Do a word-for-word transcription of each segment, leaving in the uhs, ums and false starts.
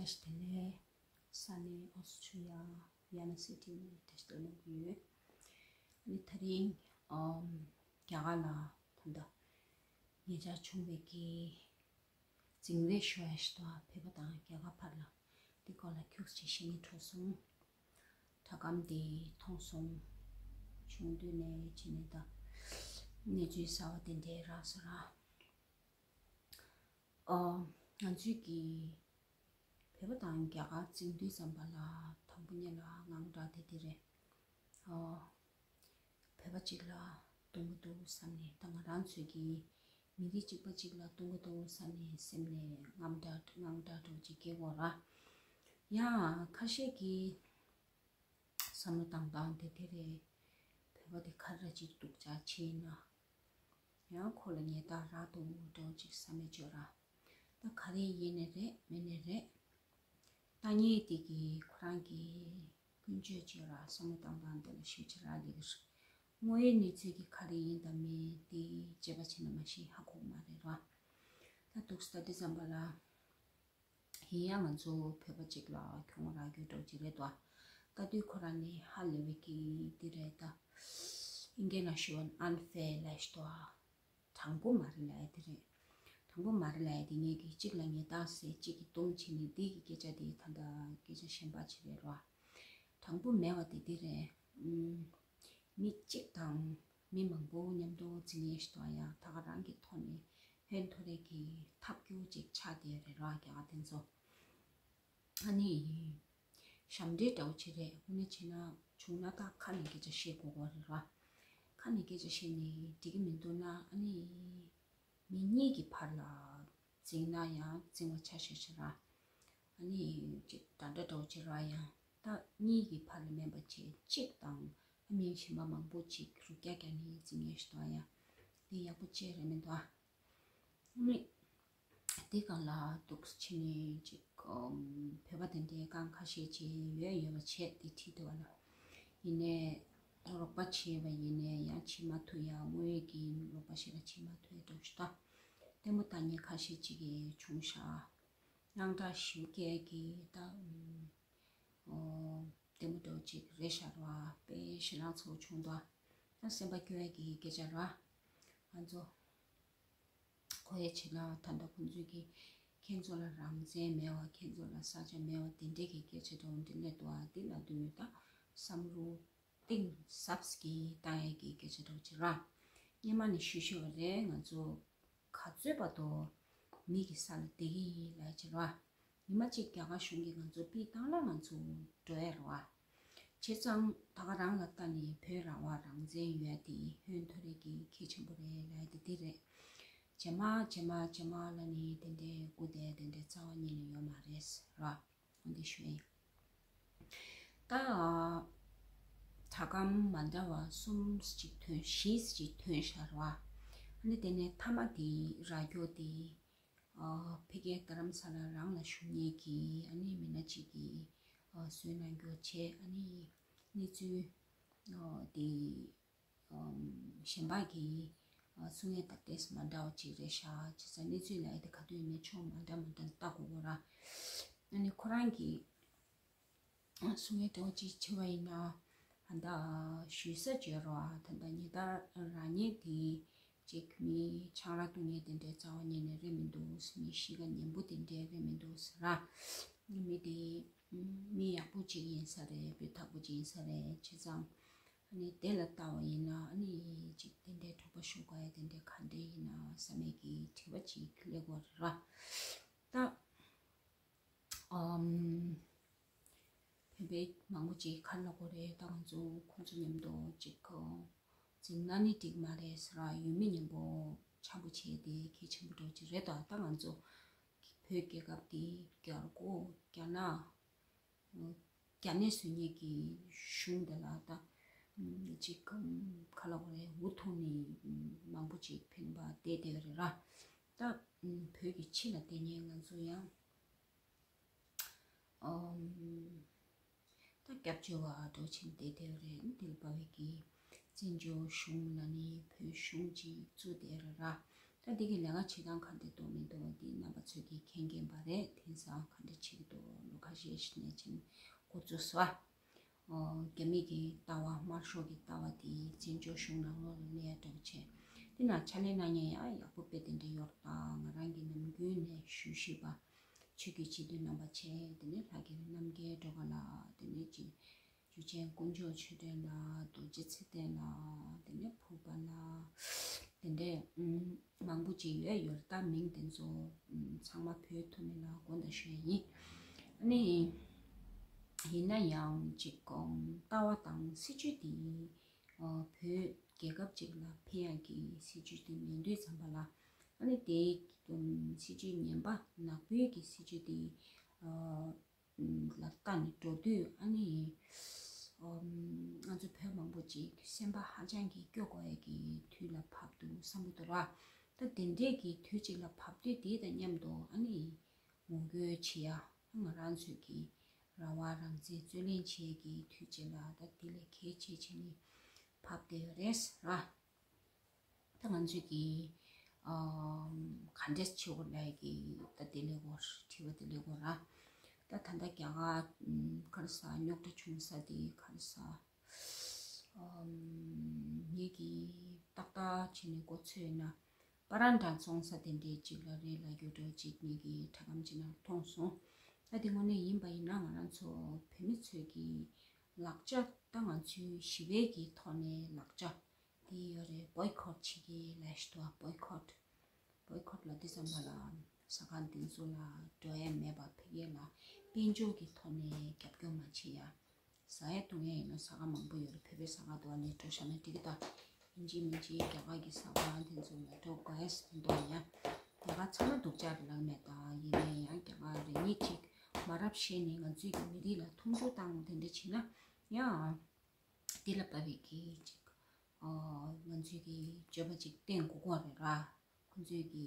བཀྲ་ཤིས་བདེ་ལེགས། ས་གནས་ཨོ་སི་ཁྲུ་ལི་ཡ་ཝི་ཡེ་ན་སི་ཊི་ནས་བཀྲ་ཤིས་བདེ་ལེགས་ཡོད། ཨ་ནི་དེ་རིང་ཨམ་རྒྱ་གར་ལ་ད་ལྟ་ཉེ་ཆར་བྱུང་བའི་གི་འཛིང་རེས་ཤོར་ཡ་ཞིག་དང་བོད་པ་དང་རྒྱ་གར་བར་ལ་འདི་སྐོར་ལ་ཁྱུག་ཅིག་བཤད་སྙིང་བྲོ་སོང་། དྲ་སྒམ་དེ་མཐོང་སོང་། ཆུང་དུས་ནས་བྱས་ནས་ད་གནས་ཚུལ་གསར་བ་དེ་འདྲའི་རག་སོང་ར། ཨ། ང་ཚོས་ཀྱི་བོད་པ་དང་རྒྱ་གར་འཛིང་དུས་ཙམ་པ་ལ་དང་པོ་ཉིད་ལ་དངངས་སྐྲག་དེ་འདི་རེད། ཨ། བོད་པ་གཅིག་ལ་གཏོང་གི་འདུག་བསམ་ནས་ད་ང་རང་ཚོས་ཀྱི་མི་རིགས་གཅིག་པ་གཅིག་ལ་གཏོང་གི་འདུག་བསམ་ནས་སེམས་ནས་དངངས་སྐྲག་དངངས་སྐྲག་འདྲ་བོ་ཅིག་སྐྱེ་གོ་ར། ཡང་ཁ་ཤས་ཀྱིས་བསམ་བློ་བཏང་སྟངས་དེ་དེ་རེད། བོད་པ་དེ་ག་རེ་ཅིག་སྡུག་ཅག་བྱས་ན། ཡང་ཁོ་ལ་ཉེས་རྡུང་རག་འདུག་འདྲ་བོ་ཅིག་བསམ་མེད་བྱོས་ར། ད་ག་རེ་ཡིན་ནའི་རེད་མིན་ནའི་རེད། ལྟ་མཁན་དེ་གིས་ཁོ་རང་གི་ཀུན་སྤྱོད་བྱོས་ར་བསམ་བློ་བཏང་སྟངས་དེ་ལ་ཞིབ་ཆ་རག་ལས་ཀྱི་རེད། དངོས་ཡོད་གནས་ཚུལ་གྱི་ག་རེ་ཡིན་དང་མིན་དེ་དཔྱད་པ་བྱས་ན་མ་གཞི་ཧ་གོ་མ་རེད་ར། ད་འདུག་སེ་ད་དུས་ཙམ་པ་ལ། ཡིན་ཡང་ང་ཚོ་བོད་པ་གཅིག་ལ་གྱོང་རག་རྒྱུ་འདྲ་བོ་ཅིག་རེད་དོ། ལྟ་དུས་ཁོ་རང་ནི་ཧ་ལས་པའི་གི་འདི་རེད་ད། ཨིན་སྐད་ནང་ཞུ་བ་ན་unfair་ལབ་ཤི་དོ། དྲང་པོ་མ་རེད་ལབ་ཡ་དེ་རེད། དྲང་པོ་མ་རེད་ལབ་ཡ་དེ་ངས་ཀྱི་གཅིག་ལ་ཉེས་རྡུང་བྱས་གཅིག་གི་གཏོང་བྱས་ནས་འདི་གི་སྐད་ཆ་དེ་ད་ལྟ་སྐད་ཆ་གཞན་པ་ཅིག་རེད་རོ། དྲང་པོ་མེད་པ་དེ་འདི་རེད། ཨུམ། མི་གཅིག་དང་མི་མང་པོ་མཉམ་དུ་འཛིང་ཡས་ཤིག་དང་ཡང་ད་ག་རང་གི་ཐོག་ནས་ཧོན་ཐོར་རེ་གི་ཐབས་སྐྱོ་ཅིག་ཆགས་བསྡད་ཡོད་རེད་ར་རྒྱ་གར་དེ་ཚོ། ཨ་ནི། ཞབས་འདྲེན་འདྲ་བོ་ཅིག་རེད། དངོས་གནས་བྱས་ན་བྱུང་ན་ད་ཁ་ནས་སྐད་ཆ་བཤད་དགོས་ཀྱི་རེད་ར། ཁ་ནས་སྐད་ཆ་བཤད་ནས་འགྲིག་གི་མི་འདུག་ན་ཨ་ནི། མི་གཉིས་ཀྱི་བར་ལ་འཛིང་ན་ཡང་འཛིང་བ་ཆ་ཤས་ཤིག་ར། ཨ་ནི་ཅིག་འདྲ་འདྲ་འདྲ་བོ་ཅིག་ར་ཡང་ད་གཉིས་ཀྱི་བར་ལ་མིན་པ་བྱས་གཅིག་དང་ཨ་མི་གཞན་པ་མང་པོ་ཅིག་རུ་རྒྱག་རྒྱག་ནས་འཛིང་ངེས་ཤིག་འདུག་ཡ། འདི་ཡག་པོ་ཅིག་རེད་མི་འདུག་ཨ། ཨ་ནི་དེ་གང་ལ་འདུག་ཕྱི་ནས་ཅིག་ཨམ་བོད་པ་དེ་འདྲའི་རྐང་ཁ་ཤས་ཅིག་ཡོད་ཡོད་པ་བྱས་དེ་ཁྲིད་འདུག་བ་ལ། ཡིན་ནའི་རོགས་པ་བྱས་པ་ཡིན་ནའི་ཡང་བྱེད་མ་ཐུབ་ཡ། དངོས་ཡོད་ཀྱི་རོགས་པ་ཞིག་ལ་བྱེད་མ་ཐུབ་ཡ་འདྲ་བོ་ཞིག་ད་ལྟད་མོ་ལྟ་མཁན་ཁ་ཤས་ཅིག་གིས་བྱུང་ཤག་དངངས་སྐྲག་ཞེ་པོ་སྐྱེ་གི་ད། ཨོ། ལྟད་མོ་འདྲ་བོ་ཅིག་རེད་ཤག་ར། དཔེ་ཞེད་སྣང་ཚ་པོ་བྱུང་འདུག་ད་སེམས་པ་སྐྱོ་ཡ་གི་སྐད་ཆ་ར། ང་ཚོ་གོ་ཡ་བྱེད་ན་ད་ལྟ་ཁོང་ཚོས་ཀྱི་ཁྱེད་ཚོ་ལ་རང་བཙན་མེད་བ། ཁྱེད་ཚོ་ལ་ས་ཆ་མེད་བ་དེ་འདྲས་ཀྱི་སྐད་ཆ་འདྲ་བོ་འདི་སླེབས་འདུག་ཨ། འདི་ལ་དུས་ད་བསམ་བློ་གཏིང་ཟབ་ཀྱིས་བཏང་ཡ་གི་སྐད་ཆ་འདྲ་བོ་ཅིག་ར། སྔོན་མ་ནས་ཞུས་ཞུས་པ་རེད། ང་ཚོ་ག་ཚོད་བར་དུ་མི་གི་ས་ལ་བསྡད་ཀྱི་ཡིན་ལབ་བྱས་ར། ཉི་མ་གཅིག་རྒྱ་གར་གཞུང་གིས་ང་ཚོ་ཕུད་བཏང་ན་ང་ཚོ་འགྲོ་ཡ་རེད་བ། བྱས་ཙང་ད་ག་རང་ལ་ལྟ་ནས་བོད་རང་དབང་རང་བཙན་ཡོད་ཡ་དེ་ཧོན་ཐོར་རེ་གི་གལ་ཆེན་པོ་རེད་ལབ་ཡ་དེ་འདི་རེད། རྗེས་མ་རྗེས་མ་རྗེས་མ་ལབ་ནས་དེ་འདྲའི་སྒུག་བསྡད་དེ་འདྲའི་རྩ་བ་ཉིད་ནས་ཡོད་མ་རེད་ར། འོ་འདི་ཞུ་ཡ་ཡིན། ད་དྲ་སྒམ་མ་འདྲ་བ་གསུམ་ཅིག་ཐོན་བཞི་ཅིག་ཐོན་ཤག་ར་བ། ཨ་ནི་དེ་ནས་མཐའ་མ་དེ་ར་རྒྱོ་དེ། ཨ། ཕ་གིའི་རྡ་རམ་ས་ལ་རང་ལ་བཞུགས་མཁན་གྱི་ཨ་ནི་མི་སྣ་གཅིག་གིས་ཨ་བཟོས་གནང་རྒྱུ་བྱས། ཨ་ནི་གནས་ཚུལ་ཨ་དེ་ཨམ་གཞན་པ་གིས་ཨ་གསུང་ཡས་ད་ཏོག་ཙམ་མ་འདྲ་བ་ཅིག་རེད་ཤག་བྱས་ཙང་གནས་ཚུལ་ལབ་ཡས་དེ་ག་དུས་ཡིན་ནའི་ཕྱོགས་མ་འདྲ་མ་འདྲ་ལྟ་དགོས་གོ་ར། ཨ་ནི་ཁོ་རང་གིས་གསུང་ཡས་འདྲ་བོ་ཅིག་བྱས་པ་ཡིན་ན། ཨ་ད་ཞུ་ས་བརྗོད་རོགས། ཨ་ད་ད་ཉེས་རྡུང་རག་མཁན་དེ་ཅིག་མི་ཆང་རག་བཏུང་མཁན་དེ་འདྲའི་རྩ་བ་ཉིད་ནས་རེད་མི་འདུག་མི་གཤིས་ཀ་ངན་པོ་དེ་འདྲའི་རེད་མི་འདུག་ཟེར་ར། མི་དེ་མི་ཡག་པོ་ཅིག་ཡིན་ས་རེད། སྤུས་དག་པོ་ཅིག་ཡིན་ས་རེད། བྱས་ཙང་ཨ་ནི་དེ་ལ་ལྟ་བ་ཡིན་ན་ཨ་ནི་ཅིག་དེ་འདྲའི་དྲེགས་པ་ཤོར་དགོས་ཡ་དེ་འདྲའི་ག་འདྲའི་ཡིན་ན་བསམ་ཡས་ཀྱི་དྲི་བ་ཅིག་སླེབས་ཀྱི་ཡོད་རེད་ར། ད། ཨམ། བོད་པའི་མང་པོ་ཅིག་ག་རེ་ལབ་དགོས་རེད། ད་ང་ཚོ་ཁོང་ཚོ་མཉམ་དུ་ཅིག་གོ་འཛིང་ན་ནི་འགྲིག་མ་རེད་ཟེར་ར། ཡུལ་མི་མཉམ་པོ་འཆམ་པོ་བྱས་ཏེ་གལ་ཆེན་པོ་འདྲ་བོ་ཅིག་རེད་དོ། ད་ང་ཚོ་བོད་རྒྱལ་ཁབ་འདི་རྒྱལ་སྒོ་རྒྱ་ནག་རྒྱ་ནས་བཟོས་མཁན་གྱི་གཞུང་འདི་ལ་ད་ཅིག་ག་རེ་ལབ་དགོས་རེད། འུ་ཐུག་ནས་མང་པོ་ཅིག་ཕན་པ་བསྡད་བསྡད་ཡོད་རེད་ར། ད་བོད་ཀྱི་ཕྱི་ལ་བསྡད་མཁན་ང་ཚོ་ཡང་། ཨམ། ད་སྐྱབས་བཅོལ་བ་འདྲ་བོ་ཅིག་བསྡད་བསྡད་ཡོད་རེད། དེ་ལ་དཔའ་བོའི་གི་བཙན་བྱོལ་གཞུང་ལ་ནི་བོད་གཞུང་ཅིག་བཙུགས་བསྡད་ཡོད་རེད་ར། ད་འདི་གི་ལས་ཀ་བྱེད་སྟངས་ག་འདྲ་འདུག་མི་འདུག་འདི་རྣམ་པ་ཚོས་ཀྱིས་མཁྱེན་མཁྱེན་པ་རེད། དེང་སང་ག་འདྲ་བྱེད་ཀྱི་འདུག་ལོ་ཁ་ཤས་ཤིག་ནས་ཕྱིན་འགོ་བཙུགས་སོང་། ཨོ། རྒྱ་མི་གི་ལྟ་བ་དམར་ཤོག་གི་ལྟ་བ་དེ་བཙན་བྱོལ་གཞུང་ནང་ལོགས་ལ་གནས་ཡ་འདྲ་བོ་བྱས། དེ་ན་ཕྱག་ལས་གནང་མཁན་ཡང་ཡག་པོ་དཔེ་དེ་འདྲ་ཡོད་རེད། ད་ང་རང་གི་ནམ་རྒྱུན་ནས་ཞུ་ཤེས་པ་ཆོས་བརྒྱུད་སྤྱི་འཐུས་རྣམ་པ་བྱས། དེ་ནས་ལྷ་རྒྱལ་རྣམ་རྒྱལ་སྒྲོལ་དཀར་ལགས། དེ་ནས་ཅི། འཇུ་ཆེན་དཀོན་མཆོག་ཆོས་སྒྲོན་ལགས། རྡོ་རྗེ་ཚེ་བརྟན་ལགས། དེ་ནས་ཕུར་པ་ལགས། དེ་འདྲས་ཨུམ་མང་པོ་ཅིག་ཡོད་ཡོད་རེད། ད་མིང་དེ་ཚོ་ཨུམ་ཚང་མ་བོད་ཐོག་མི་ལ་དགོངས་དག་ཞུ་ཡ་ཡིན། ཨ་ནི་ཡིན་ན་ཡང་ཅིག་ཨུམ་ལྟ་བ་དང་སྲིད་བྱུས་དེ་ཨ་བོད་རྒྱལ་ཁབ་ཅིག་ལ་ཕན་ཡག་གི་སྲིད་བྱུས་དེ་མེད་དུས་ཙམ་པ་ལ། ཨ་ནི་དེའི་ཨུམ་སྲིད་བྱུས་ངན་པ་ནག་པོའི་གི་སྲིད་བྱུས་དེ་ཨ་ལ་ལྟ་ནས་འགྲོ་དུས། ཨ་ནི་ཨོ་ང་ཚོ་བོད་མང་པོ་ཅིག་སེམས་པ་ཧ་ཅང་གི་སྐྱོ་དགོས་ཡ་གི་དུས་ལ་བབས་འདུག་བསམ་གྱི་འདུག་ར། ད་དེ་འདྲས་ཀྱི་དུས་གཅིག་ལ་བབས་དུས། དེ་དང་མཉམ་དུ་ཨ་ནི་ངོ་རྒོལ་བྱེད་ཡ། ང་རང་ཚོས་ཀྱི་རང་དབང་རང་བཙན་རྩོད་ལེན་བྱེད་ཡ་གི་དུས་གཅིག་ལ། ད་དེ་ལས་གལ་ཆེ་ཆེ་ནས་བབས་བསྡད་ཡོད་རེད་ཟེར་ར། ད་ང་ཚོས་ཀྱི་ཨམ་ག་འདྲས་བྱེད་དགོས་ལབ་ཀྱི་ད་དེ་ལས་གོ་དྲི་བ་དེ་ལས་གོ་ར། ད་ད་ལྟ་རྒྱ་གར་ཨམ་ག་རེ་ཟ་རྙོག་དྲ་བྱུང་ས་དེ་ག་རེ་ཟ། ཨམ་ངེད་ཀྱིས་ཏག་ཏག་བྱས་ནས་མགོ་ཚོས་ན། པ་ར་འདྲ་བཙོང་ས་དེ་འདྲས་ཅིག་ལ་རེད་ལབ་རྒྱུ་འདྲ་ཅིག་ངེད་ཀྱིས་དྲ་སྒམ་ཅིག་ནང་མཐོང་སོང་། ད་དེ་དངོས་གནས་ཡིན་པ་ཡིན་ན། ང་རང་ཚོ་བོད་མི་ཚོས་ཀྱི་ལག་ཆ། ད་ང་ཚོའི་ཞི་བའི་གི་ཐོག་ནས་ལག་ཆ་དེ་ཡོད་རེད། བོའི་ཁོཊ་བྱེད་ཀྱི་ལབ་ཞིག་འདུག་བོའི་ཁོཊ། བོའི་ཁོཊ་ལབ་དུས་ཙམ་པ་ལ་ཟ་ཁང་དེ་ཚོ་ལ་འགྲོ་ཡ་མེད་པ། ཕ་གི་ལ་དཔལ་འབྱོར་གྱི་ཐོག་ནས་རྒྱབ་སྐྱོར་མ་བྱེད་ཡ། ཟ་ཡ་འཐུང་ཡ་ཡིན་ན་ཟ་ཁང་མང་པོ་ཡོད་རེད། བོད་པའི་ཟ་ཁང་དུ་ཨ་ནི་འགྲོ་བཞག་ན་འགྲིག་གི། ད་ཡིན་གཅིག་མིན་གཅིག་རྒྱ་གར་གྱི་ཟ་ཁང་དེ་ཚོ་ལ་འགྲོ་དགོས་ཟེར་འདུག་ཡ། རྒྱ་གར་ཚང་མ་སྡུག་ཅག་རེད་ལབ་མེད། ད་ཡིན་ན་ཡང་རྒྱ་གར་རེ་གཉིས་ཅིག་མ་རབས་བཤད་ནས་ང་ཚོའི་གི་མི་རིགས་ལ་མཐོང་ཆུང་བཏང་དེ་འདྲ་བྱེད་ན་ཡང་། དེ་ལ་དཔའ་བའི་གི་ཅིག་ཨ་ང་ཚོའི་གི་སྤྱོད་པ་ཅིག་བསྟན་དགོས་ཀྱི་རེད་ར། ཁོ་ཚོའི་གི་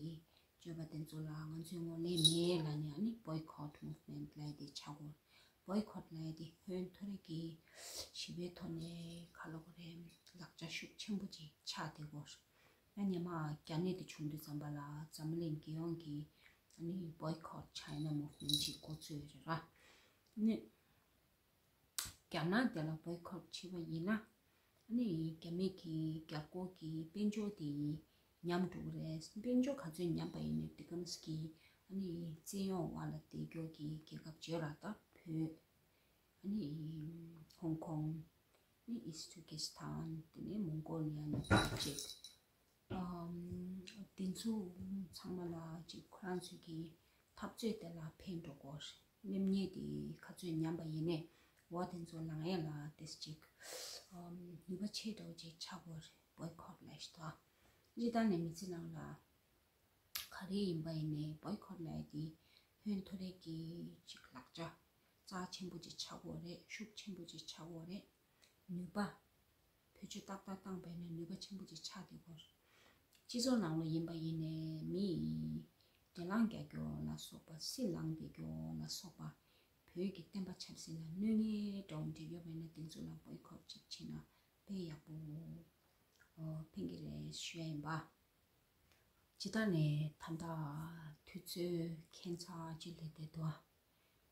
སྤྱོད་པ་དེ་ཚོ་ལ་ང་ཚོས་ངོས་ལེན་མེད་ལབ་ནས། ཨ་ནི་བོའི་ཁོཊ་མུབ་མེན་ཊི་ལབ་ཡ་དེ་ཆགས་དགོས། བོའི་ཁོཊ་ལབ་ཡ་དེ་ཧོན་ཐོར་རེ་གི་ཞི་བའི་ཐོག་ནས་ག་ལབ་དགོས་རེད། ལག་ཆ་ཤུགས་ཆེན་པོ་ཅིག་ཆགས་བསྡད་དགོས། ཨ་ནི་མ་རྒྱ་ནད་དེ་བྱུང་དུས་ཙམ་པ་ལ་འཛམ་གླིང་རྒྱལ་ཡོངས་ཀྱི་ཨ་ནི་བོའི་ཁོཊ་ཆའི་ན་མུབ་མེན་ཊི་ཅིག་འགོ་བཙུགས་ཡོད་རེད་ར། ཨ་ནི། རྒྱ་ནག་དེ་ལ་བོའི་ཁོཊ་བྱས་པ་ཡིན་ན། ཨ་ནི་རྒྱ་མི་གི་རྒྱ་སྒོར་གྱི་དཔལ་འབྱོར་དེ་ཉམས་འགྲོ་གི་རེད། དཔལ་འབྱོར་ག་ཚོད་ཉམས་པ་ཡིན་ནའི་དེ་གམ་སི་གི་ཨ་ནི་བཙན་གཡོག་འོག་ལ་བསྡད་རྒྱུ་གི་རྒྱལ་ཁབ་བརྗོད་ར། ད་བོད། ཨ་ནི་ཧོང་ཀོང་། ཨ་ནི་ཨིས་ཏུ་ཀི་སི་ཐན། དེ་ནས་མོང་གོ་ལི་ཡ་ནས་ཅིག་ཨམ། དེ་ཚོ་ཚང་མ་ལ་ཅིག་ཁོ་རང་ཚོའི་གི་འཐབ་རྩོད་དེ་ལ་ཕན་འགྲོ་གོ། སྣེམ་ཉེས་དེ་ག་ཚོད་ཉམས་པ་ཡིན་ནའི་འོ་དེ་ཚོ་ལངས་ཡས་ལ་ཏེས་ཅིག་ཨམ། ནུས་པ་ཆེ་འདྲ་བོ་ཅིག་ཆགས་གོ་རེད། བོའི་ཁོཊ་ལབ་ཡ་ཞིག་འདུག་སྤྱིར་བཏང་ནས་མི་ཚེ་ནང་ལ་ག་རེ་ཡིན་པ་ཡིན་ནའི་བོའི་ཁོཊ་ལབ་ཡ་དེ་ཧོན་ཐོར་རེ་གི་ཅིག་ལག་ཆ་རྩ་ཆེན་པོ་ཅིག་ཆགས་གོ་རེད། ཤུགས་ཆེན་པོ་ཅིག་ཆགས་གོ་རེད། ནུས་པ། བེད་སྤྱོད་ཏག་ཏག་བཏང་པ་ཡིན་ན་ནུས་པ་ཆེན་པོ་ཅིག་ཆགས་བསྡད་ཀྱི་ཡོད་རེད། སྤྱི་ཚོགས་ནང་ལ་ཡིན་པ་ཡིན་ནའི་མི་ཡིས་འདྲེ་ལངས་རྒྱག་རྒྱུ་ལ་སོགས་པ། སྲི་ལངས་བསྡད་རྒྱུ་ལ་སོགས་པ། བོད་ཀྱི་བསྟན་པ་ཆབ་སྲིད་ལ་གནོད་ངེས་འདྲ་བོ་འགྲིག་ཡོད་པ་ཡིན་ན་དེ་ཚོ་ལ་བོའི་ཁོཊ་ཅིག་བྱས་ན་དཔེ་ཡག་པོ་ཨོ་ཕན་གྱི་རེད་ཞུ་ཡ་ཡིན་པ། སྤྱིར་བཏང་ནས་ད་ལྟ་དུས་ཚོད་ཁྱད་མཚར་ཅིག་སླེབས་བསྡད་འདུག་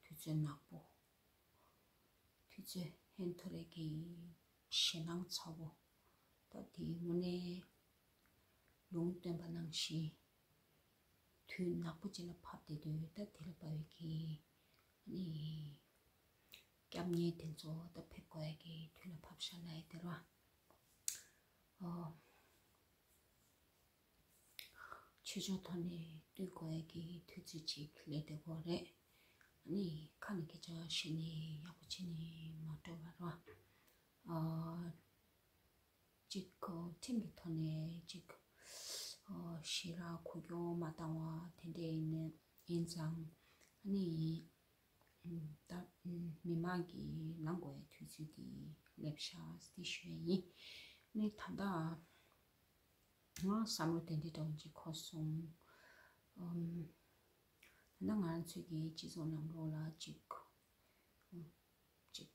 དུས་ཚོད་ནག་པོ། དུས་ཚོད་ཧན་ཐོ་རེ་གི་ཞེད་སྣང་ཚ་བོ། ད་དེ་དངོས་གནས་ལུང་སྟོན་པ་ནང་བཞིན་དུས་ནག་པོ་ཅིག་ལ་བབས་བསྡད་དུས། ད་དེ་ལ་བབས་པའི་གི་ཨ་ནི་སྐྱབས་གནས་དེ་ཚོ་ད་ཕེབས་དགོས་ཡ་གི་དུས་ལ་བབས་ཤག་ལབ་ཡ་དེ་རེད་བ། ཨོ། ཆོས་ཕྱོགས་ཐོག་ནས་བསྟུན་དགོས་ཡ་གི་དུས་ཚོད་ཅིག་སླེབས་བསྡད་ཀྱི་ཡོད་རེད། ཨ་ནི་ཁ་ནས་སྐད་ཆ་བཤད་ནས་ཡག་པོ་བྱས་ནས་མ་འགྲོ་བར་བ། ཨ། གཅིག་ཁོ་ཁྲིམས་ཀྱི་ཐོག་ནས་གཅིག་ཨ། ཞི་རགས་འགུལ་སྐྱོད་མ་བཏང་བ་དེ་འདྲས་ཡིན་ན་ཡིན་ཙང་། ཨ་ནི་ད་མི་མང་གིས་ལངས་དགོས་ཡ་དུས་ཚོད་དེ་སླེབས་ཤག་ཟེར་ཞུ་ཡ་ཡིན། ཨ་ནི་ད་ལྟ་ང་བསམ་བློ་དེ་འདྲ་འདྲ་བོ་ཅིག་འཁོར་སོང་། ཨམ། ད་ང་རང་ཚོའི་གི་སྤྱི་ཚོགས་ནང་ལོགས་ལ་ཅིག་ཅིག་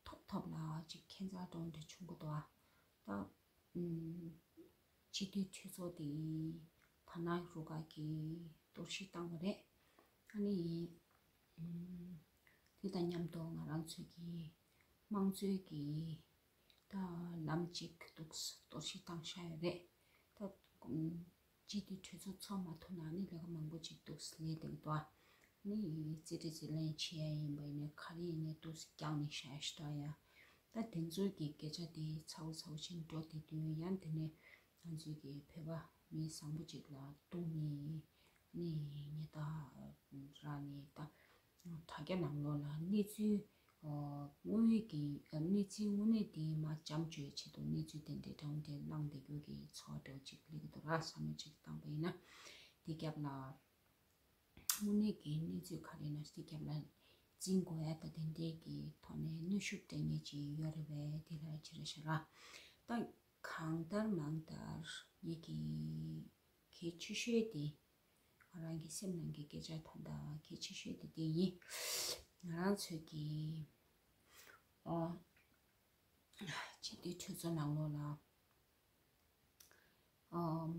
ཐོབ་ཐོབ་ལ་ཅིག་ཁྱད་མཚར་འདྲ་བོ་འདྲ་བྱུང་གི་འདུག་ཨ། ད་ཨམ། སྤྱི་འཐུས་གྲོས་ཚོགས་དེ་ ཐ་ན་རུ་ཁག་གིས་གཏོར་བཤིག་བཏང་བ་རེད། ཨ་ནི་ཨམ་དེ་དང་མཉམ་དུ་ང་རང་ཚོའི་གི་དམངས་གཙོའི་གི་ད་ལམ་གཅིག་འདུག་གཏོར་བཤིག་བཏང་བཞག་ཡོད་རེད། ད་ཨམ་སྤྱི་འཐུས་གྲོས་ཚོགས་ཚོགས་མ་ཐུབ་ན་ནི་ལས་ཀ་མང་པོ་ཅིག་འདུག་ལས་བསྡད་འདུག་ནི་རྩིས་ཁྲ་རྩིས་ལེན་བྱེད་ཡ་ཡིན་པ་ཡིན་ནའི་ག་རེ་ཡིན་ནའི་འདུག་རྒྱག་ནས་བཞག་ཤི་ད་ཡ། ད་དེ་ཚོའི་གི་སྐད་ཆ་དེ་ཚ་བོ་ཚ་བོ་ཞིག་འགྲོ་བསྡད་དུས་ཡང་དེ་ནས་ང་ཚོའི་གི་བོད་པ་མི་བཟང་པོ་ཅིག་ལ་བཏུང་ནས་ནི་ཉེས་རྡུང་རག་ནས་ད་དྲ་རྒྱ་ནང་ལོགས་ལ་གནས་ཚུལ་དངོས་ཡོད་ཀྱི་གནས་ཚུལ་དངོས་གནས་དེ་མ་འཇམ་བཅོས་ཆེད་དུ་གནས་ཚུལ་དེ་འདྲའི་འདྲ་བོ་དེ་བླངས་བསྡད་རྒྱུ་གི་ཚོར་བ་འདྲ་བོ་ཅིག་སླེབས་ཀྱི་འདུག་ར། བསམ་བློ་ཅིག་བཏང་པ་ཡིན་ན་དེ་རྒྱབ་ལ་དངོས་གནས་ཀྱི་གནས་ཚུལ་ག་རེ་ན་དེ་རྒྱབ་ལ་འཛིན་དགོས་ཡ་ད་དེ་འདྲའི་གི་ཐོག་ནས་གནོན་ཤུགས་སྤྲད་མཁན་ཅིག་ཡོད་རེད་པས། དེ་ལ་ཅི་རེད་ཤག་ར། ད་གང་ལྟར་མང་ལྟར་ངེད་ཀྱི་གལ་ཆེ་ཤོས་དེ། ང་རང་གི་སེམས་ནང་གི་སྐད་ཆ་ད་ལྟ་གལ་ཆེ་ཤོས་དེ་དེ་ཡིན། ང་རང་ཚོས་ཀྱི་ཨོ་སྤྱི་འཐུས་གྲོས་ཚོགས་ནང་ལོགས་ལ་ཨོམ་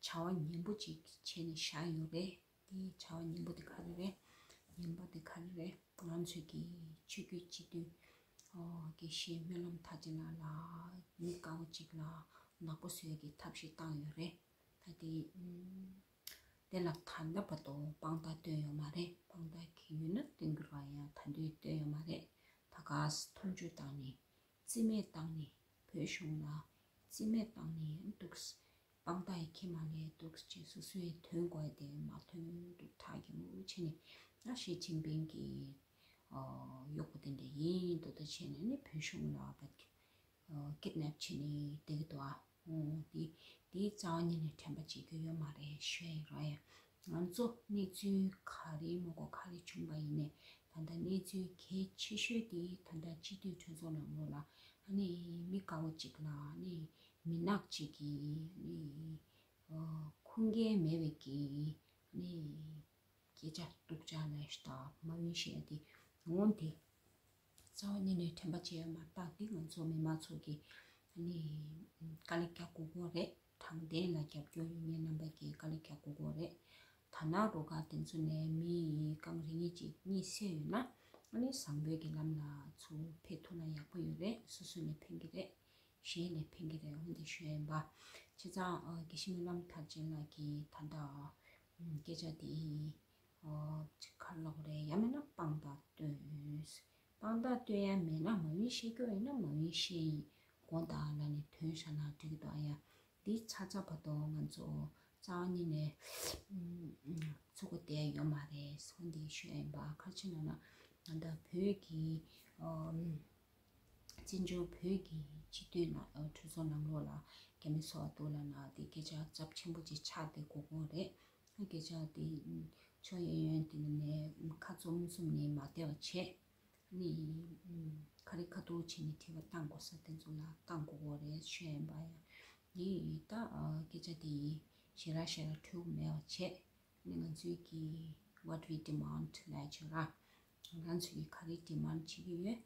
བྱ་བ་ངན་པོ་ཅིག་བྱས་ནས་བཞག་ཡོད་རེད། དེ་བྱ་བ་ངན་པོ་དེ་ག་རེ་རེད། ངན་པ་དེ་ག་རེ་རེད། ང་ཚོས་ཀྱི་ཆོས་བརྒྱུད་སྤྱི་འཐུས་ཨོ་དགེ་བཤེས་སྨོན་ལམ་མཐར་ཕྱིན་ལགས་ལ་མི་དཀར་པོ་ཅིག་ལ་ནག་པོ་བཟོ་ཡས་ཀྱི་ཐབས་ཤེས་བཏང་ཡོད་རེད། ད་དེ་ཨུམ། དེ་ལ་ད་ལྟ་བར་དུ་དཔང་རྟགས་བཏོན་ཡོད་མ་རེད། དཔང་རྟགས་གི་ཡོད་ན་སྟོན་གྱི་རེད་པ། ཡང་ད་དུང་བཏོན་ཡོད་མ་རེད། ད་ག་ས་མཐོང་ཆུང་བཏང་ནས་རྩིས་མེད་བཏང་ནས་བོད་གཞུང་ལ་རྩིས་མེད་བཏང་ནས་འདུག་དཔང་རྟགས་ཡི་ཁྱི་མ་ལས་འདུག་ཅེས་སོ་སོའི་དོན་དགོས་དེ་མ་ཐོན་འདུག་ཐག་གི་མུ་ཆེ་ནས་ད་ཞི་ཅིན་ཕིང་གི་གཡོག་པོ་དེ་འདྲ་ཡིན་འདུག་ད་བྱས་ནས་ནི་བོད་གཞུང་ལ་བད་ཀི་ཀིད་ནེབ་བྱས་ནས་བསྡད་ཀྱི་འདུག་ཨ། འོ་དེ་དེའི་རྩ་བ་ཉིད་ནས་དྲན་པ་བརྗེད་རྒྱུ་ཡོད་མ་རེད་ཞུ་ཡ་ཡིན་ར། ཡ་ང་ཚོ་གནས་ཚུལ་ག་རེ་མ་གོ་ག་རེ་བྱུང་པ་ཡིན་ནའི་ད་ལྟ་གནས་ཚུལ་གལ་ཆེ་ཤོས་དེ་ད་ལྟ་སྤྱི་འཐུས་གྲོས་ཚོགས་ནང་ལོགས་ལ་ཨ་ནི་མི་དཀར་པོ་གཅིག་ལ་ཨ་ནི་མི་ནག་གཅིག་གིས་ཨ་ནི་ཁུངས་སྐྱེལ་མེད་པའི་གི་ཨ་ནི། སྐད་ཆ་སྡུག་ཅག་ལས་ཤ་སྟག་མ་ཡིན་ཞེས་དེ་འོན་ཏེ་རྩ་བ་ཉིད་ནས་དྲན་པ་བརྗེད་ཡ་མ་ཐག་དེ་ང་ཚོ་མི་མང་ཚོ་གི་ཨ་ནི་དཀའ་ལས་རྒྱག་དགོས་ཀྱི་རེད། དྲང་བདེན་ལ་རྒྱབ་སྐྱོར་ཡོད་མཁན་རྣམ་པ་གིས་དཀའ་ལས་རྒྱག་དགོས་ཀྱི་རེད། ད་ན་རུ་ཁག་དེ་ཚོ་ནས་མི་ཡི་རྐང་རིགས་གཉིས་གཅིག་གཉིད་སད་ཡོད་ན་ཨ་ནི་བཟང་པོའི་གི་ལམ་ལ་ཚུར་ཕེབས་ཐུབ་ན་ཡག་པོ་ཡོད་རེད། སོ་སོ་ནས་ཕན་གི་རེད། གཞན་ལས་ཕན་གྱི་རེད། འོན་ཏེ་ཞུ་ཡ་ཡིན་པ། བྱས་ཙང་ཨ་དགེ་བཤེས་སྨོན་ལམ་མཐར་ཕྱིན་ལགས་ཀྱིས་ད་ལྟ་ཨ་སྐད་ཆ་དེ་ཨ་ག་རེ་ལབ་དགོས་རེད། ཡང་མིན་ན་དཔང་རྟགས་སྟོན། དཔང་རྟགས་སྟོན་ཡ་མེད་ན་མ་ཡིན་བཤད་རྒྱུ་ཡིན་ན་མ་ཡིན་བཤད་ཡིན་དགོངས་དག་ལབ་ནས་ཐོན་བཞག་ན་འགྲིག་གི་འདུག་ཨ་ཡ། འདི་ཚ་ཚ་བར་དུ་ང་ཚོ་རྩ་བ་ཉིད་ནས་ཨ་ཚུགས་ཀྱི་བསྡད་ཡོད་མ་རེད། འོན་ཏེ་ཞུ་ཡ་ཡིན་པ། ག་རེ་བྱས་ན་ན་ད་ལྟ་བོད་ཀྱི་ཨ། བཙན་བྱོལ་བོད་ཀྱི་སྤྱི་འཐུས་ནང་གྲོས་ཚོགས་ནང་ལོགས་ལ་རྒྱ་མི་སོགས་འདུག་ལབ་ན་དེ་སྐད་ཆ་ཚབས་ཆེན་པོ་ཅིག་ཆགས་བསྡད་དགོས་ཀྱི་རེད། སྐད་ཆ་དེ་ཕྱོགས་གཡས་གཡོན་དེ་ནས་ཁ་བཙུམ་བཙུམ་ནས་མ་བསྡད་པ་བྱས་ནས་ག་རེ་ཁ་ཐུག་བྱས་ནས་དྲི་བ་བཏང་དགོས་ས་དེ་ཚོ་ལ་བཏང་དགོས་ཀྱི་རེད་ཞུ་ཡ་ཡིན་པ་ཡ། དེ་ད་སྐད་ཆ་དེ་ཞེ་དྲག་ཞེ་དྲག་འཁྲུག་མེད་པ་བྱས། ནི་ང་ཚོའི་གི་what we demand ལབ་ཆོག་ར། ང་ཚོས་གི་ག་རེ་ཌི་མན་ཌི་བྱེད་ཀྱི་ཡོད།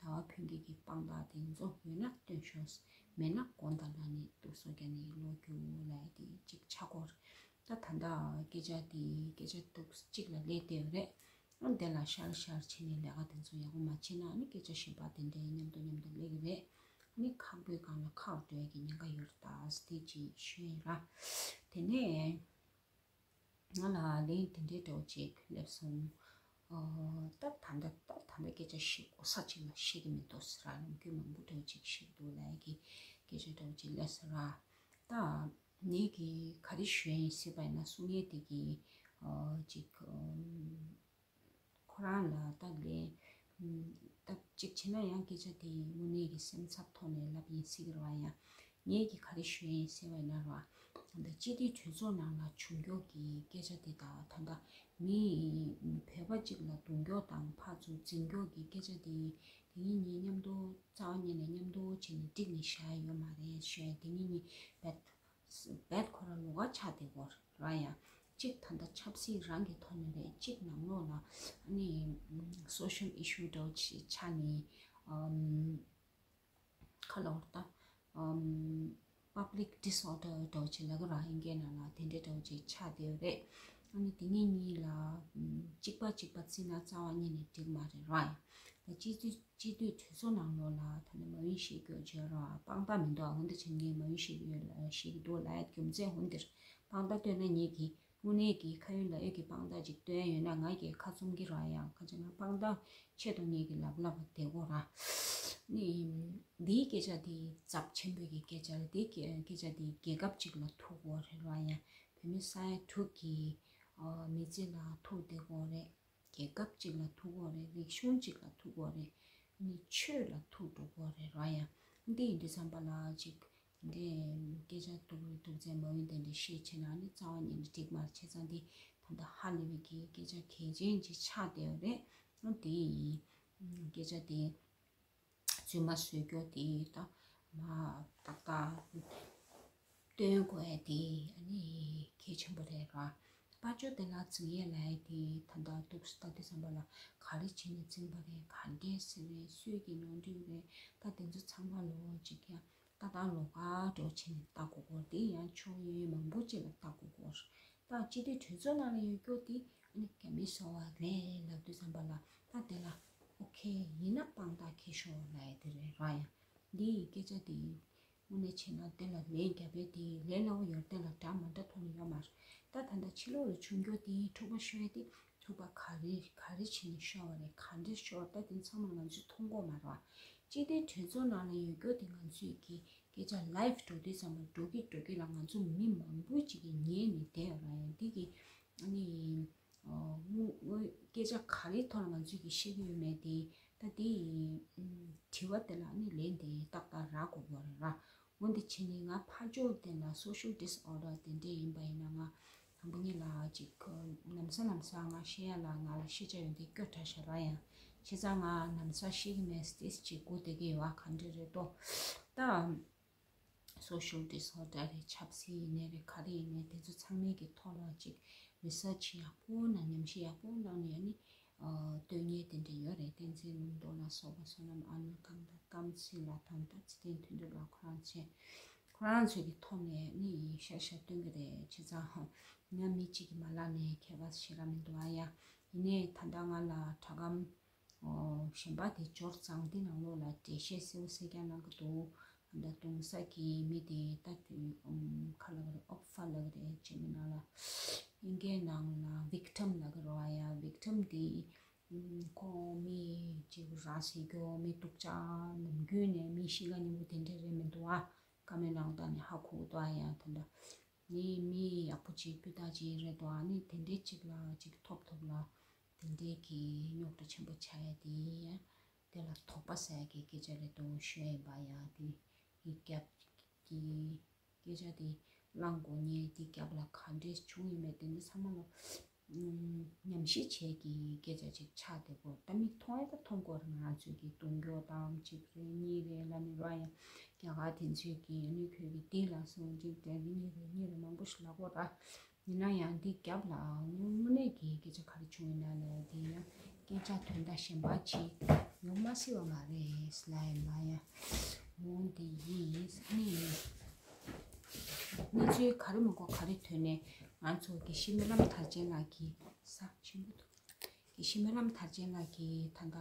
ཟླ་བ་ཕུན་སྐྱིད་ཀྱི་དཔང་རྟགས་དེ་ཚོ་ཡོད་ན་སྟོན་ཤོག་མེད་ན་དགོངས་དག་ལབ་ནས་སྡུག་སོ་རྒྱག་ནས་ལོག་རྒྱུ་ལབ་ཡ་དེ་གཅིག་ཆགས་ཀྱི་ཡོད་རེད། ད་ད་ལྟ་སྐད་ཆ་དེ་སྐད་ཆ་སྡུག་གཅིག་ལ་སླེབས་བསྡད་ཡོད་རེད། ཨ་དེ་ལ་ཤར་ཤར་བྱས་ནས་ལས་ཀ་དེ་ཚོ་ཡག་པོ་མ་བྱས་ན་ནི་སྐད་ཆ་གཞན་པ་དེ་འདྲའི་མཉམ་དུ་མཉམ་དུ་སླེབས་ཀྱི་རེད། ནི་ཁག་པོའི་སྒང་ལ་ཁག་འགྲོ་ཡ་གི་ཉེན་ཁ་ཡོད་རེད། ད་དེ་ཅིག་ཞུ་ཡིན་ར། དེ་ནས། ང་ལ་ལན་དེ་འདྲའི་འདྲ་བོ་ཅིག་སླེབས་སོང་། ཨོ། ད་ད་ལྟ་ད་ད་ལྟ་སྐད་ཆ་བཤད་དགོས་ས་ཅིག་ལ་བཤད་ཀྱི་མི་འདུག་ཟེར་ར། ལམ་རྒྱུན་མང་པོ་འདྲ་བོ་ཅིག་བཤད་འདུག་ལབ་ཀྱི་སྐད་ཆ་འདྲ་བོ་ཅིག་སླེབས་སོང་ར། ད་ངས་ཀྱི་ག་རེ་ཞུ་ཡ་ཡིན་ཟེར་བ་ཡིན་ན་གསུང་ཡས་དེ་གི་ཨོ་ཅིག་ཨོ། ཁོ་རང་ལ་ད་ལན་ད་གཅིག་བྱས་ན་ཡང་སྐད་ཆ་དེ་དངོས་གནས་ཀྱི་སེམས་འཚབ་ཐོག་ནས་ལབ་ཡིན་སྲིད་ཀྱི་རེད་བ། ཡང་ངས་ཀྱི་ག་རེ་ཞུ་ཡིན་ཟེར་བ་ཡིན་ན་རེད་བ། ད་སྤྱི་འཐུས་གྲོས་ཚོགས་ནང་ལ་བྱུང་མགྱོགས་ཀྱི་སྐད་ཆ་དེ་དང་ད་ལྟ་མི་བོད་པ་གཅིག་ལ་རྡུང་མགྱོགས་དང་ཕར་ཚུར་འཛིང་མགྱོགས་ཀྱི་སྐད་ཆ་དེ་དེ་གཉིས་གཉིས་མཉམ་དུ་རྩ་བ་ཉིད་ནས་མཉམ་དུ་བྱས་ནས་བསྒྲིགས་ནས་བཞག་ཡོད་མ་རེད་ཞུ་ཡ། དེ་གཉིས་གཉིས་བེད། བེད་ཁོ་རང་ལོགས་ཀ་ཆགས་བསྡད་ཡོད་ར། ཡང་གཅིག་ད་ལྟ་ཆབ་སྲིད་རང་གི་ཐོག་ནས་རེད། གཅིག་ནང་ལོགས་ལ་ཨ་ནི་སོ་ཤལ་ཨི་ཤུ་འདྲ་བོ་ཆགས་ནས་ཨམ་ཁ་ལོར་ད་ཨམ་ Public Disorder འདྲ་བོ་ཅིག་ལབ་ཀྱི་ར། ཨིན་སྐད་ནང་ལ་དེ་འདྲའི་འདྲ་བོ་ཅིག་ཆགས་བསྡད་ཡོད་རེད། ཨ་ནི་དེ་གཉིས་གཉིས་ལ་ཨམ་གཅིག་པ་གཅིག་པ་བརྩིས་ན་རྩ་བ་ཉིད་ནས་འགྲིག་མ་རེད་ར། ཡང་ད་སྤྱི་འཐུས་སྤྱི་འཐུས་གྲོས་ཚོགས་ནང་ལོགས་ལ་ད་ནི་མ་ཡིན་ཞེས་སྐྱོར་བརྗོད་ར་དཔང་རྟགས་མི་འདུག་འོན་ཏེ་བྱས་ངས་མ་ཡིན་ཞེས་ཡོད་ལ་ཞེས་ཀྱི་འདུག་ལབ་ཡ་རྒྱུ་མཚན་འོན་ཏེ་དཔང་རྟགས་བཏོན་ན་ངེད་ཀྱིས་དངོས་གནས་ཀྱི་ཁ་ཡོད་ལག་ཡོད་ཀྱི་དཔང་རྟགས་ཅིག་སྟོན་ཡོད་ན་ང་གིས་ཁ་བཙུམ་གྱི་ར། ཡང་ཁ་ཅིག་ང་དཔང་རྟགས་ཆེད་དུ་ངེད་ཀྱི་ལབ་ལབ་བསྡད་དགོས་ར། ནི་འདིའི་སྐད་ཆ་འདི་ཚབས་ཆེན་པོའི་གི་སྐད་ཆ་རེད། འདིའི་སྐད་སྐད་ཆ་འདི་རྒྱལ་ཁབ་ཅིག་ལ་ཐུག་དགོས་རེད་ར། ཡང་བོད་མི་ས་ཡ་དྲུག་གི་ཨ་མི་ཚེ་ལ་ཐུག་བསྡད་དགོས་རེད། རྒྱལ་ཁབ་ཅིག་ལ་ཐུག་དགོས་རེད། རིག་གཞུང་ཅིག་ལ་ཐུག་དགོས་རེད། ནི་ཆོས་ལ་ཐུག་འགྲོ་དགོས་རེད་ར། ཡང་འདི་ཡིན་དུས་ཙམ་པ་ལ་ཅིག་འདི་སྐད་ཆ་སྡུག་རུ་སྡུག་ཚད་མ་འོས་དེ་འདྲ་བཤད་བྱས་ན་ནི་རྩ་བ་ཉིད་ནས་འགྲིག་མ་རེད། བྱས་ཙང་འདི་ད་ལྟ་ཧ་ལས་པའི་གི་སྐད་ཆ་གལ་ཆེན་ཅིག་ཆགས་བསྡད་ཡོད་རེད། ཨ་དེ་ཡིན། སྐད་ཆ་དེ་རྫུན་མ་བཟོས་རྒྱུ་དེ་ད་མ་ཏག་ཏག་སྟོན་དགོས་ཡ་དེ་ཨ་ནི་གལ་ཆེན་པོ་རེད་ར། དཔལ་འབྱོར་དེ་ལ་འཛིང་ཡས་ལབ་ཡ་དེ་ད་ལྟ་འདུག་སེ་ལྟ་དུས་ཙམ་པ་ལ་ག་རེ་བྱས་ནས་འཛིང་པ་རེད། ག་འདྲས་སེ་རེད། སུས་ཀྱིས་ནོར་འཁྲུལ་རེད། ད་དེ་ཚོ་ཚང་མ་ལོ་གཅིག་ཡང་ལྟ་སྟངས་ལོགས་ཀ་འགྲོ་བྱས་ནས་ལྟ་དགོས་སྐོར་དེ་ཡང་ཕྱོགས་གཡས་གཡོན་མང་པོ་ཅིག་ལ་ལྟ་དགོས་སྐོར། ད་སྤྱི་འཐུས་གྲོས་ཚོགས་ནང་ལ་ཡོད་རྒྱུ་དེ་ཨ་ནི་རྒྱ་མིས་བཟོ་བ་རེད་ལབ་དུས་ཙམ་པ་ལ་ད་དེ་ལ་ཨོ་ཁེ་ཡིན་ན་དཔང་རྟགས་འཁྱེར་ཤོག་ལབ་ཡ་དེ་རེད་ར། ཡང་འདི་ཡི་སྐད་ཆ་དེ་དངོས་གནས་བྱས་ན་དེ་ལ་ལན་རྒྱབ་ཡ་དེ་ལས་སླ་བོ་ཡོད་རེད། དེ་ལ་འདྲ་མ་འདྲ་ཐོག་ནས་ཡོད་མ་རེད། ད་ད་ལྟ་ཕྱི་ལོགས་ལ་བྱུང་རྒྱུ་དེ་འཁྲུག་པ་ཤོར་ཡ་དེ་འཁྲུག་པ་ག་རེ་ག་རེ་བྱས་ནས་ཤོར་བ་རེད། ག་འདྲས་ཤོར། ད་དེ་ཚང་མ་ང་ཚོས་མཐོང་གི་ཡོད་མ་རེད་བ། སྤྱི་བདེ་གྲོས་ཚོགས་ནང་ལ་ཡོད་རྒྱུ་དེ་ང་ཚོས་ཀྱི་སྐད་ཆ་ལའིབ་འགྲོ་དུས་ཙམ་པ་འགྲོ་གི་འགྲོ་གི་ལ་ང་ཚོ་མི་མང་པོ་ཅིག་གིས་ཉན་ནས་བསྡད་ཡོད་ར། ཡང་འདི་གི་ཨ་ནི་ཨ་དངོས་དངོས་སྐད་ཆ་ག་རེའི་ཐོག་ལ་ང་ཚོས་ཀྱི་བཤད་ཀྱི་ཡོད་མེད་དེ་ད་དེ་ཨམ་དྲི་བ་དེ་ལ་ཨ་ནི་ལན་དེ་ཏག་ཏག་རག་དགོས་པ་རེད་ར། འོན་ཏེ་བྱས་ནས་ང་ཕར་ཕྱོགས་དེ་ལ་social disorder དེ་འདྲས་ཡིན་པ་ཡིན་ན་ང་དང་པོ་ཉིད་ལ་ཅིག་ལམ་སང་ལམ་སང་ང་ཤེས་ཡ་ལ་ང་ལ་ཤེས་བྱ་ཡོད་དེ་སྐྱོ་དྲགས་ཤག་ར། ཡང་བྱས་ཙང་ང་ལམ་སང་ཤེས་ཀྱི་མེད། སྟེ་ཅིག་སྒུག་བསྡད་ཀྱི་ཡོད་བ། ག་འདྲ་རེད་དོ། ད་social disorder རེད། ཆབ་སྲིད་ཡིན་ནའི་རེད། ག་རེ་ཡིན་ནའི་དེ་ཚོ་ཚང་མའི་གི་ཐོག་ལ་ཅིག་research ཡག་པོ་ན་ཉམས་ཞིབ་ཡག་པོ་གནང་ནས་ནི་ཨ་སྟོན་མཁན་དེ་འདྲ་ཡོད་རེད། བསྟན་འཛིན་ལྷུན་གྲུབ་ལ་སོགས་པ་བསོད་ནམས་ཨ་ནུ་གང་དང་ཀམ་ཚི་ལ་དང་ད་ཚེ་བརྟན་དོན་གྲུབ་ལ་ཁོ་རང་བྱས། ཁོ་རང་ཚོའི་གི་ཐོག་ནས་ནི་ཤ་ཤ་སྟོན་གི་རེད། བྱས་ཙང་ང་མི་གཅིག་གི་མ་ལག་ནས་ཁྱད་པར་ཞེ་དྲག་མི་འདུག་ཨ། ཡ་ཡིན་ནའི་ད་ལྟ་ང་ལ་དྲ་སྒམ་ཨོ་གཞན་པ་དེ་འབྱོར་ཙང་འདི་ནང་ལོགས་ལ་འགྲེལ་བཤད་གསལ་པོ་གསལ་རྐྱང་གནང་གི་འདུག་ད་ལྟ་གདོང་གསལ་གྱི་མི་དེ་ལྟ་དུས་ཨམ་ཁ་ལབ་རེད། ཨོབ་ཧྥ་ལབ་རེད། ཇེ་མི་ནང་ལ་ཨིན་སྐད་ནང་ལ་victim ལབ་གི་རེད་བ། ཡ་victim དེ་ཨམ་ཁོ་མི་གཅིག་ར་ཟེར་རྒྱུ་མི་སྡུག་ཅག་ནམ་རྒྱུན་ནས་མི་ཤི་ཁ་ཉིན་མོ་དེ་འདྲ་རེད་མི་འདུག་ཨ། བཀའ་མོལ་གནང་སྟངས་ནས་ཧ་གོ་གི་འདུག་ཨ། ཡ་ད་ལྟ་ནི་མི་ཡག་པོ་ཅིག་སྤུས་དག་ཅིག་རེད་འདུག་ཨ། ནི་དེ་འདྲའི་ཅིག་ལ་ཅིག་ཐོབ་ཐོབ་ལ་དེ་འདྲའི་གི་རྙོག་དྲ་ཆེན་པོ་ཆགས་ཡ་དེ་ཡིན། དེ་ལ་དོགས་པ་ཟ་ཡ་གི་སྐད་ཆ་རེད་འདུག་ཞུ་ཡ་ཡིན་པ། ཡ་དེ་ཡི་རྒྱབ་ཀྱི་སྐད་ཆ་དེ་བླང་དགོས་ཉེ་དེ་རྒྱབ་ལ་ག་འདྲས་བྱུང་ཡོད་མེད་དེ་འདྲ་ཚང་མ་ལ་ཉམས་ཞིབ་བྱས་ཀྱི་སྐད་ཆ་ཅིག་ཆགས་བསྡད་གོ། ད་མིག་མཐོང་ཡ་ད་མཐོང་གོ་རེད། ང་རང་ཚོས་ཀྱི་གདོང་སྐྱོ་དང་གཅིག་རེད་གཉིས་རེད་ལབ་ནས་ར། ཡང་རྒྱ་གར་དེ་ཚོས་ཀྱི་ཨ་ནི་ཁོས་ཀྱི་དེ་ལ་སོང་གཅིག་རེད་གཉིས་རེད་གཉིས་རེད་མང་པོ་ཞིག་ལབ་གོ་ར། ཡིན་ན་ཡང་འདི་རྒྱབ་ལ་དངོས་གནས་ཀྱི་སྐད་ཆ་ག་རེ་བྱུང་ཡོད་ན་ལབ་ཡ་དེ་ཡང་སྐད་ཆ་དོན་དག་གཞན་པ་ཅིག་ཡོང་མ་སྲིད་པ་མ་རེད་ལབ་ཡ་ལ། ཡ་འོང་དེ་ཡིན་ཨ་ནི་ཡིན། གནས་ཚུལ་ག་རེ་མི་གོ་ག་རེ་ཐོན་ནས་ང་ཚོ་དགེ་བཤེས་སྨོན་ལམ་མཐར་ཕྱིན་ལགས་ཀྱི་ས་ཆེན་པོ་འདུག་དགེ་བཤེས་སྨོན་ལམ་མཐར་ཕྱིན་ལགས་ཀྱི་ད་ལྟ་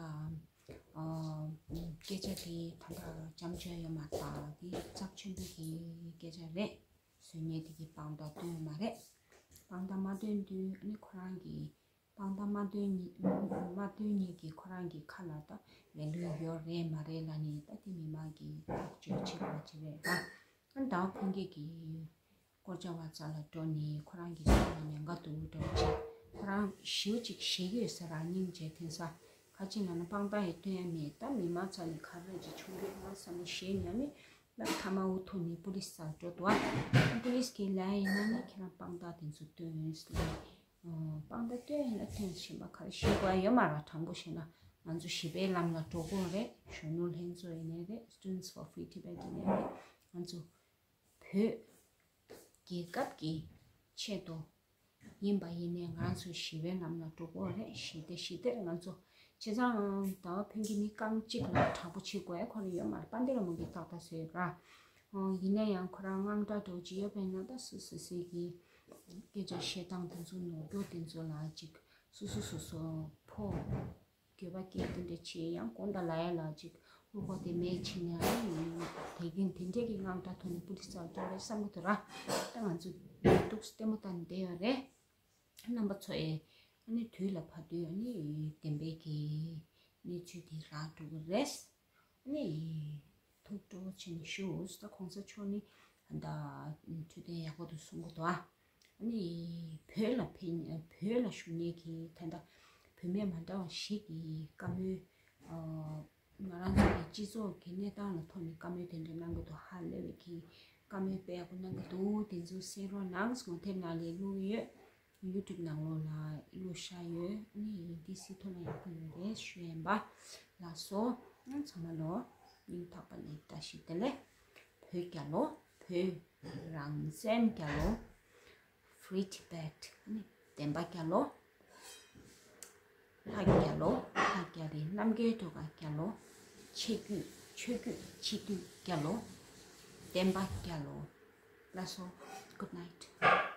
ཨ་སྐད་ཆ་དེ་ད་ལྟ་བྱམས་བརྗོད་ཡོད་མ་རེད། དེ་ཚབས་ཆེན་པོ་གི་སྐད་ཆ་རེད། བཟོ་མཁན་དེ་གི་དཔང་རྟགས་སྟོན་ཡོད་མ་རེད། དཔང་རྟགས་མ་སྟོན་དུས་ཨ་ནི་ཁོ་རང་གི་དཔང་རྟགས་མ་སྟོན་ཉིན་མ་སྟོན་ཉིན་གྱི་ཁོ་རང་གི་ཁ་ལ་ད་ལེ་ལོ་ཡོད་རེད་མ་རེད་ལབ་ནས་ད་དེ་མི་མང་གི་ཐག་གཅོད་བྱེད་དགོས་ཀྱི་རེད་ད། ཨ་ནི་ཟླ་བ་ཕུན་སྐྱིད་ཀྱིས་སྐོར་བྱ་བ་རྩ་ལ་འགྲོ་ནས་ཁོ་རང་གི་སེམས་ལ་ཉེན་ཁ་འདུག་འདྲ་བོ་ཅིག་ཁོ་རང་ཞེ་པོ་ཅིག་ཞེད་ཀྱི་ཡོད་ས་རང་སྙིང་རྗེ། དེང་སང་ཁ་ཅིག་ལབ་ན་དཔང་རྟགས་ཡང་སྟོན་ཡ་མེད། ད་མི་མང་རྩ་ནས་ག་རེ་ཅིག་བྱུང་གི་ང་བསམ་ནས་ཞེད་ཉམས་ནས་ད་མཐའ་མ་འུ་ཐུག་ནས་པུ་ལིས་རྩར་འགྲོ་འདུག་ཨ། པུ་ལིས་གིས་ལབ་ཡ་ཡིན་ན་ནི་ཁྱེད་རང་དཔང་རྟགས་དེ་ཚོ་སྟོན་ཟེར་ནས། དཔང་རྟགས་སྟོན་ཡ་ཡིན་ན་ཐེངས་གཞན་པ་ག་རེ་ཞུ་དགོས་ཡ་ཡོད་མ་རེད། དྲང་པོ་བཤད་ན་ང་ཚོ་ཞི་བའི་ལམ་ལ་འགྲོ་དགོས་རེད། གཞོན་ནུ་ལྷན་ཚོགས་ཡིན་ནའི་རེད། Students for Free Tibet ཡིན་ནའི་རེད། ང་ཚོ་བོད་རྒྱལ་ཁབ་ཀྱི་ཆེད་དུ་ཡིན་པ་ཡིན་ནའི་ང་ཚོ་ཞི་བའི་ལམ་ལ་འགྲོ་དགོས་རེད། ཞི་བདེ་ཞི་བདེར་ང་ཚོ་བྱས་ཙང་ཟླ་བ་ཕུན་སྐྱིད་མི་རྐང་གཅིག་ལ་དྲག་པོ་བྱེད་དགོས་ཡ་ཁོ་རང་ཡོད་མ་རེད། དཔལ་ལྡན་ལྷ་མོ་གིས་ཏག་ཏག་བཟོས་ཡོད་ར། ཡིན་ན་ཡང་ཁོ་རང་དངངས་སྐྲག་འདྲ་བོ་ཅིག་ཡོད་པས་ན། ད་སུ་སུ་སུའི་གི་སྐད་ཆ་བཤད་སྟངས་དེ་ཚོ་ནོར་འགྲོ་དེ་ཚོ་ལ་ཅིག་སུ་སུ་སུ་སུ་ཕོ་འགྱོད་པ་སྐྱེས་དེ་འདྲ་བྱས། ཡང་དགོང་དག་ལ་ཡ་ལ་ཅིག་བློ་ཁོག་དེ་མེད་ཕྱིན་ན་ཨ་ནི་དེ་གིན་དེ་འདྲས་ཀྱི་དངངས་སྐྲག་ཐོག་ནས་པུ་ལི་སར་འགྲོ་རེད་བསམ་གི་འདུག་ར། ད་ང་ཚོ་འདུག་ལྟད་མོ་ལྟ་ནས་བསྡད་ཡོད་རེད། རྣམ་པ་ཚོ་ཨེ། ཨ་ནི་དུས་ལ་བབ་དུས་ཨ་ནི་བདེན་པའི་གི་གནས་ཚུལ་དེ་རག་འགྲོ་གི་རེད། ཨ་ནི་ཐུགས་སྤྲོ་བོ་བྱས་ནས་ཞུ། ད་གོང་ས་མཆོག་ནི་ད་འཕྲོད་བསྟེན་ཡག་པོ་འདུག་གསུང་གི་འདུག་ཨ། ཨ་ནི་བོད་ལ་ཕེབས་བོད་ལ་བཞུགས་མཁན་གྱི་ད་ལྟ་བུད་མེད་མ་འདྲ་བ་ཞིག་གི་བཀའ་མོལ། ང་རང་ཚོ་གི་སྤྱི་ཚོགས་ཀྱི་གནས་སྟངས་ལ་ཐོག་ནས་བཀའ་མོལ་དེ་འདྲ་གནང་གི་འདུག་ཧ་ལས་པའི་གི་བཀའ་མོལ་དཔེ་ཡག་པོ་གནང་གི་འདུག་དེ་ཚོ་གསན་རོགས་གནང་། ངོ་དེབ་ནང་ལ་བླུགས་ཡོད། ཡུ་ཊུབ་ནང་ལོགས་ལ་བླུགས་བཞག་ཡོད། ཨ་ནི་དེ་གཟིགས་ཐུབ་ན་ཡག་པོ་ཡོད་རེད་ཞུ་ཡིན་པ། ལགས་སོ། ཨ་ཚང་མ་ལོ་སྙིང་ཐག་པ་ནས་བཀྲ་ཤིས་བདེ་ལེགས། བོད་རྒྱལ་ལོ། བོད་རང་བཙན་རྒྱལ་ལོ། Free Tibet། ཨ་ནི་བདེན་པ་རྒྱལ་ལོ། ལྷ་རྒྱལ་ལོ། ལྷ་རྒྱལ་རི་རྣམ་རྒྱལ་སྒྲོལ་དཀར་རྒྱལ་ལོ། ཆོས་བརྒྱུད་ཆོས་བརྒྱུད་སྤྱི་འཐུས་རྒྱལ་ལོ། བདེན་པ་རྒྱལ་ལོ། ལགས་སོ། Good night།